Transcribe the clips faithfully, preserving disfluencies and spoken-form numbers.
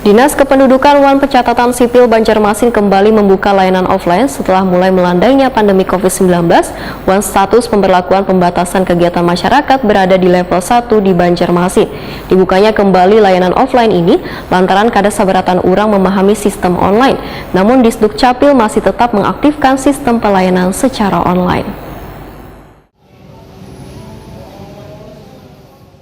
Dinas Kependudukan wan Pencatatan Sipil Banjarmasin kembali membuka layanan offline setelah mulai melandainya pandemi covid sembilan belas wan status pemberlakuan pembatasan kegiatan masyarakat berada di level satu di Banjarmasin. Dibukanya kembali layanan offline ini lantaran kada sabaratan urang memahami sistem online. Namun Disduk Capil masih tetap mengaktifkan sistem pelayanan secara online.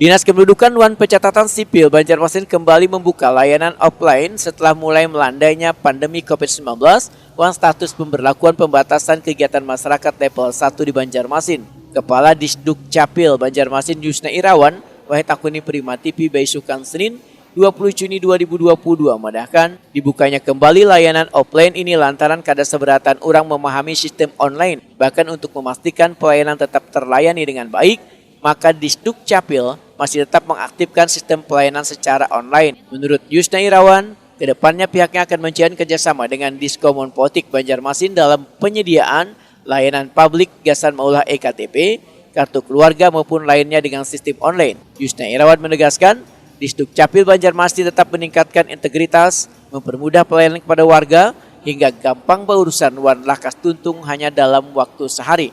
Dinas Kependudukan wan Pencatatan Sipil Banjarmasin kembali membuka layanan offline setelah mulai melandainya pandemi covid sembilan belas wan status pemberlakuan pembatasan kegiatan masyarakat level satu di Banjarmasin. Kepala Disduk Capil Banjarmasin Yusna Irawan, wahai takuni Prima T V baisukan Senin, dua puluh Juni dua ribu dua puluh dua madahkan, dibukanya kembali layanan offline ini lantaran kada seberatan urang memahami sistem online. Bahkan untuk memastikan pelayanan tetap terlayani dengan baik, maka Disduk Capil masih tetap mengaktifkan sistem pelayanan secara online. Menurut Yusna Irawan, kedepannya pihaknya akan menjalin kerjasama dengan Diskomun Potik Banjarmasin dalam penyediaan layanan publik gasan maulah e K T P, kartu keluarga maupun lainnya dengan sistem online. Yusna Irawan menegaskan, Disduk Capil Banjarmasin tetap meningkatkan integritas, mempermudah pelayanan kepada warga, hingga gampang berurusan wan lakas tuntung hanya dalam waktu sehari.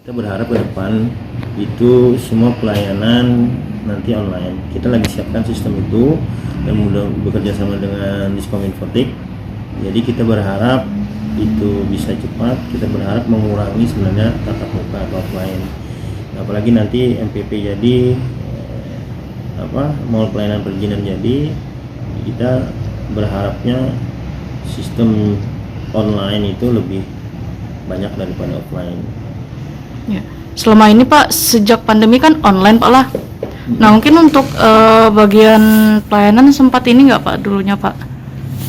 Kita berharap ke depan itu semua pelayanan nanti online. Kita lagi siapkan sistem itu dan mudah bekerja sama dengan Diskominfotik. Jadi kita berharap itu bisa cepat, kita berharap mengurangi sebenarnya tatap muka atau offline. Apalagi nanti M P P jadi eh, apa mall pelayanan perizinan jadi, kita berharapnya sistem online itu lebih banyak daripada offline. Ya. Selama ini Pak, sejak pandemi kan online Pak lah. Nah mungkin untuk uh, bagian pelayanan sempat ini nggak Pak dulunya Pak?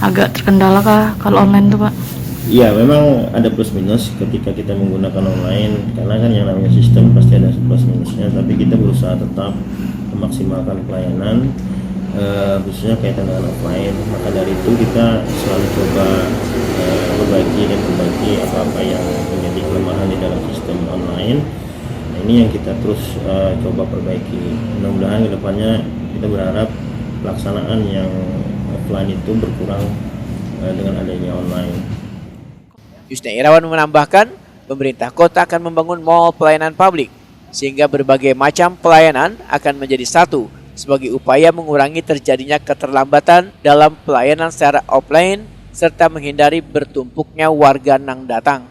Agak terkendala kah kalau online tuh Pak? Iya, memang ada plus minus ketika kita menggunakan online karena kan yang namanya sistem pasti ada plus minusnya, tapi kita berusaha tetap memaksimalkan pelayanan uh, khususnya kaitan dengan offline. Maka dari itu kita selalu coba uh, perbaiki dan perbaiki apa-apa yang menjadi kelemahan di dalam sistem online. Nah, ini yang kita terus uh, coba perbaiki. Mudah-mudahan kedepannya kita berharap pelaksanaan yang offline itu berkurang uh, dengan adanya online. Yusna Irawan menambahkan, pemerintah kota akan membangun mall pelayanan publik sehingga berbagai macam pelayanan akan menjadi satu sebagai upaya mengurangi terjadinya keterlambatan dalam pelayanan secara offline serta menghindari bertumpuknya warga nang datang.